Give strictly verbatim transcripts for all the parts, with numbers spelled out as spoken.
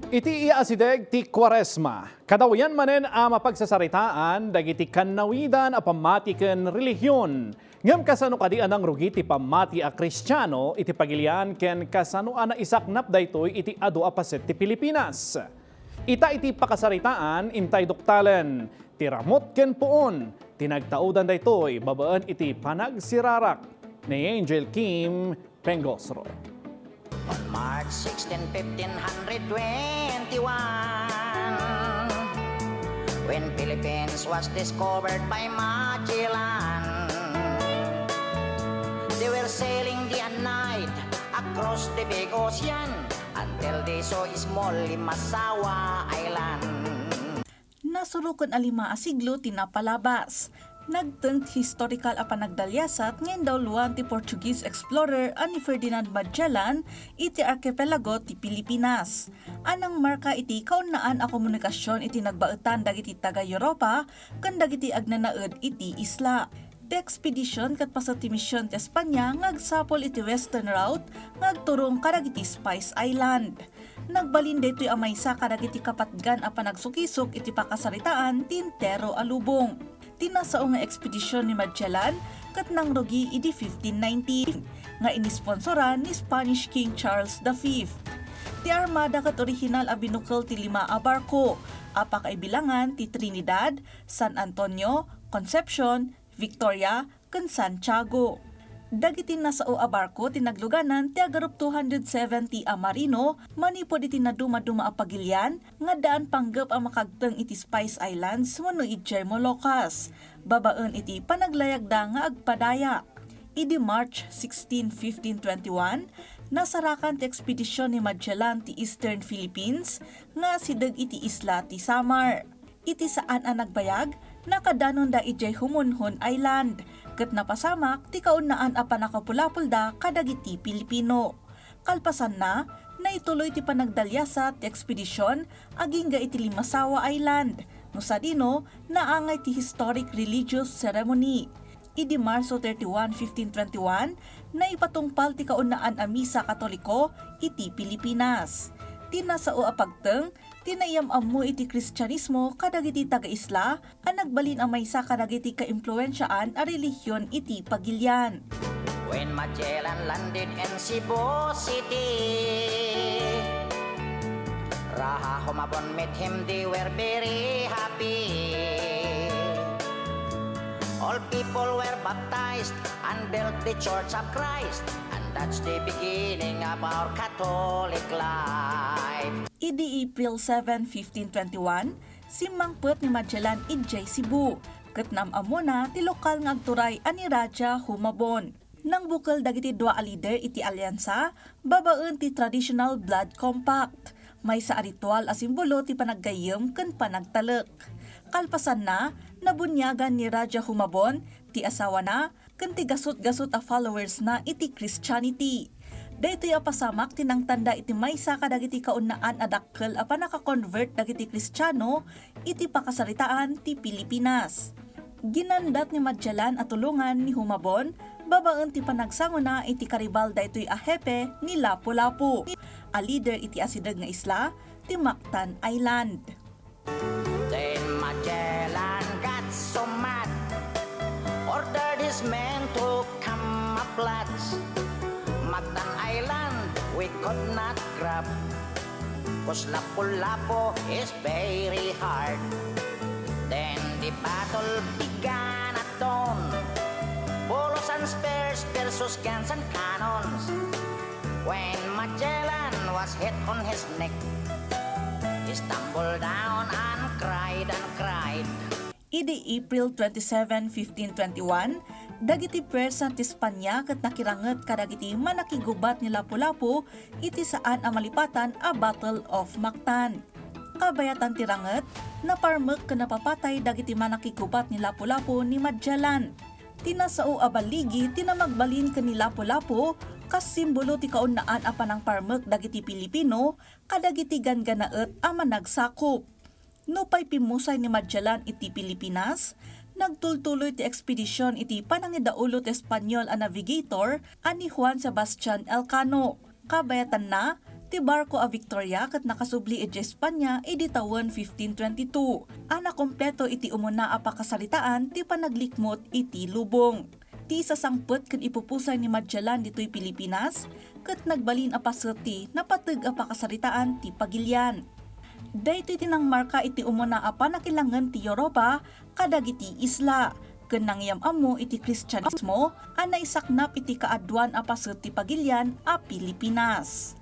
Iti iya asideg ti Kuaresma, kadawyan manen a mapagsasaritaan dagiti kannawidan a pammati ken relihion. Ngem kasano kadi a nangrugi ti pammati a Kristiano iti pagilian ken kasano a naisaknap daytoy iti adu a paset ti Pilipinas? Ita iti pakasaritaan, intay duktalen ti ramut ken puon ti nagtaudan daytoy babaen iti panagsirarak ni Angel Kim Pengosro. On March sixteen, fifteen hundred twenty-one, when Philippines was discovered by Magellan, they were sailing day and night across the big ocean until they saw a small Limasawa Island. Nasuroken a lima a siglo ti napalabas. Nagteng ti historikal a panagdaliasat nga indauluan ti Portuguese explorer a ni Ferdinand Magellan iti arkipelago ti Pilipinas. A nangmarka iti kaunaan a komunikasion iti nagbaetan dagiti taga-Europa ken dagiti agnanaed iti isla. Ti ekspedision ket paset ti mision ti Espania nga agsapul iti Western Route nga agturong kadagiti Spice Island. Nagbalin daytoy a maysa kadagiti kapatgan a panagsukisok iti pakasaritaan ti entero a lubong. Ti nasao nga ekspedision ni Magellan ket nangrugi idi fifteen nineteen nga inisponsoran ni Spanish King Charles the Fifth. Ti armada ket orihinal a binukel ti lima a barko a pakaibilangan ti Trinidad, San Antonio, Concepcion, Victoria, ken Santiago. Dagiti nasao a barko ti nagluganan ti agarup two hundred seventy a marino manipud iti nadumaduma a pagilian nga addaan panggep a makagteng iti Spice Islands wenno idiay Moluccas, babaen iti panaglayagda nga agpadaya. Idi March sixteen, fifteen twenty-one, nasarakan ti ekspedision ni Magellan ti Eastern Philippines nga asideg iti isla ti Samar. Iti saan a nagbayag, nakadanonda idiay Humunhun Island, ket napasamak ti kaunaan a pannakapulapolda kadagiti Pilipino. Kalpasanna, naituloy ti panagdaliasat ti ekspedision agingga iti Limasawa Island, no sadino, naangay ti historic religious ceremony. Idi Marso thirty-one, fifteen twenty-one, naipatungpal ti kaunaan a misa Katoliko iti Pilipinas. Ti nasao a pagteng, ti naiyam-ammo iti Kristianismo kadagiti taga-isla a nagbalin a maysa kadagiti kaimpluensiaan a relihion iti pagilian. When Magellan landed in Cebu City, Raja Humabon met him, they were very happy. All people were baptized and built the Church of Christ, and that's the beginning of our Catholic life. Idi April seven, fifteen twenty-one, simmangpet ni Magellan idiay Cebu, ket naam-ammona ti lokal nga agturay a ni Raja Humabon. Nangbukel dagiti dua a lider iti alyansa babaen ti Traditional Blood Compact, maysa a ritual a simbolo ti panaggayyem ken panagtalek. Kalpasanna, nabuniagan ni Raja Humabon ti asawana ken ti gasut-gasut a followersna iti Christianity. Daytoy a pasamak ti nangtanda iti maysa kadagiti kaunaan a dakkel a pannaka-convert dagiti Kristiano iti pakasaritaan ti Pilipinas. Ginandat ni Magellan a tulongan ni Humabon babaen ti panagsangona iti karibal daytoy a hepe ni Lapu-Lapu, a lider iti asideg nga isla, ti Mactan Island. Then Magellan got so mad, ordered his men to come a floods. Mactan Island we could not grab, 'cause Lapu-Lapu is very hard. Then the battle began at dawn. Bullets and spears versus guns and cannons. When Magellan was hit on his neck, he stumbled down and cried and cried. Idi April twenty-seven, fifteen twenty-one, dagiti puwersa ti Espanya ket nakiranget kadagiti mannakigubat ni Lapu-Lapu iti saan a malipatan a Battle of Mactan. Kabayatan ti ranget, naparmek ken napapatay dagiti mannakigubat ni Lapu-Lapu ni Magellan. Ti nasao a balligi ti namagbalin ken ni Lapu-Lapu kas simbolo ti kaunaan a panangparmek dagiti Pilipino kadagiti ganggannaet a managsakop. Nupay pimmusay ni Magellan iti Pilipinas, nagtultuloy ti ekspedision iti panangidaulo ti Espanyol a navigator a ni Juan Sebastian Elcano. Kabayatanna, Ti barko a Victoria ket nakasubli idiay Espanya idi tawen fifteen twenty-two, a nakompleto iti umuna a pakasaritaan ti panaglikmut iti lubong. Ti isasangpet ken ipupusay ni Magellan ditoy Pilipinas ket nagbalin a paset ti napateg a pakasaritaan ti pagilian. Daytoy ti nangmarka iti umuna a panakilangen ti Europa kadagiti isla, ken nangiyam-ammo iti Kristianismo a naisaknap iti kaaduan a paset ti pagilian a Pilipinas.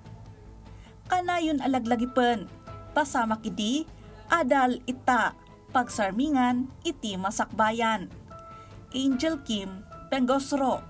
Kanayon a laglagipen, pasamak idi, adal ita, pagsarmingan iti masakbayan. Angel Kim, Pengosro.